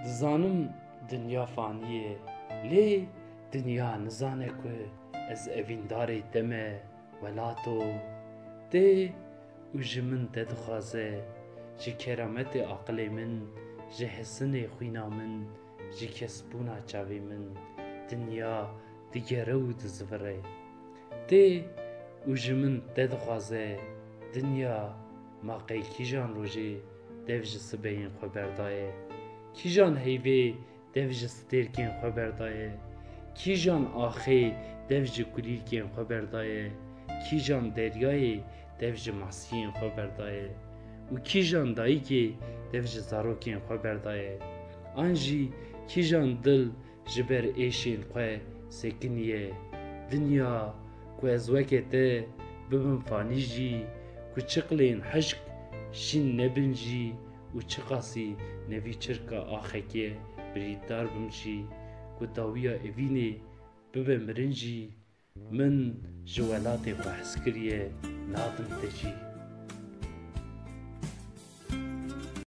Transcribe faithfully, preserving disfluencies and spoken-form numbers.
Dizanim dinya fanî ye, lê dinya nizane ku ez evîndarê te me, welato. Tê û ji min te dixwaze, ji kerametê aqilê min, ji hesinê xwîna min, ji kesbûna çavê min, dinya digere û dizivire. Tê û ji min te dixwaze, dinya, ma qey kîjan rojê dev ji sibeyên xwe berdaye? Kîjan heyvê dev ji stêrkên xwe berdaye? Kîjan axê dev ji kulîlkên xwe berdaye? Kîjan deryayê dev ji masiyên xwe berdaye? Û kîjan dayikê dev ji zarokên xwe berdaye? An jî kîjan dil ji ber êşên xwe sekiniye? Dinya, ku ez weke te bibim fanî jî, ku çiqlên hişk şîn nebin jî û çiqasî nevî çirka axekê birîtdar bim jî, ku dawiya evînê bibe mirin jî, min ji welatê xwe hez kiriye, nadim te jî.